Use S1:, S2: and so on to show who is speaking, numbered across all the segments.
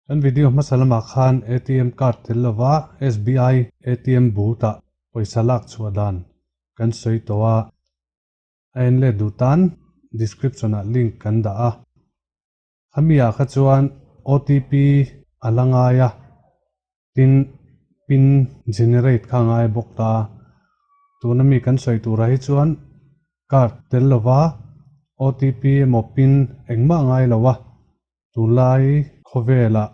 S1: Kan video hmasa lamah khan ATM card tel lova SBI ATM booth ah pawisa lak chhuah dan kan sawi tawh a, a en let duh tan description ah link kan dah a. Khami ah kha chuan OTP a la ngai a, tin pin generate kha a ngai bawk ta a. Tuna mi kan sawi turah hi chuan card tel lova OTP emaw pin engmah ngai lo a. Tunlai khawvelah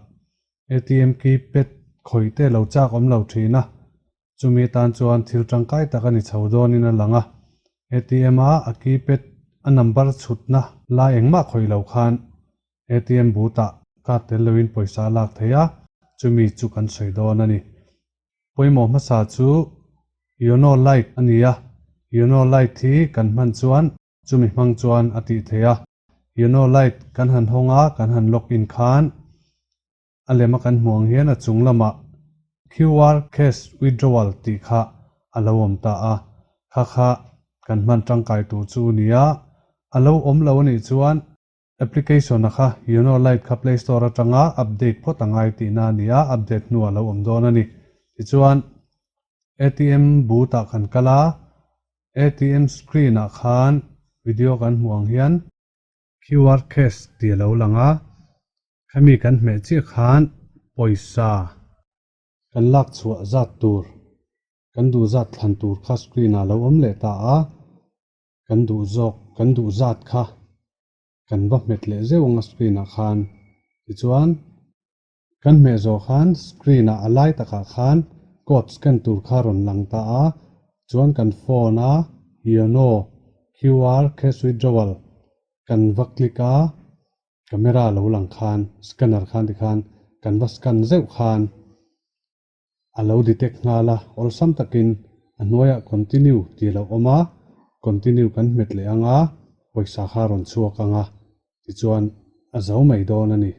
S1: ATM keypad khawih te lo chak awm lo thin a, chumi atan chuan thil tangkai tak a ni chho dawnin a lang a. ATM a a keypad a number chhutna lai engmah khawih lo khan ATM booth ah card tel loin pawisa a lak thei a, chumi chu kan sawi dawn a ni. Pawimawh hmasa chu Yono Lite a ni a, Yono Lite hi kan hman chuan Chumi hmang chuan a tih theih a, Yono Lite kan han hawng a, kan han log in khan a lem a kan hmuh ang hian a chung lamah QR Cash Withdrawal tih kha a lo awm ta a, kha kha kan hman tangkai tur chu ni a, a lo awm lo a nih chuan application a kha Yono Lite kha Play Store atanga update phawt a ngai tihna a ni a, update hnuah a lo awm dawn a ni. Tichuan ATM booth ah kan kal a, ATM screen ah khan video kan hmuh ang hian QR cash tih a lo lang a, khami kan hmeh chiah khan pawisa kan lak chhuah zat tur kan duh zat thlan tur kha screen ah a lo awm leh ta a, kan duh zawk kan duh zat kha kan va hmet leh zeuh ang a screen ah khan tichuan Kan hmeh zawh khan screen ah a lai takah khan code scan tur kha rawn lang ta a, chuan kan phone a Yono QR cash withdrawal kan va click a, camera lo lang khan scanner khan tikhan kan va scan zeuh khan a lo detect nghal a, awlsam takin a hnuaiah continue tih a lo awm a, continue kan hmet leh ang a, pawisa kha rawn chhuak ang a, tichuan a zo mai dawn a ni.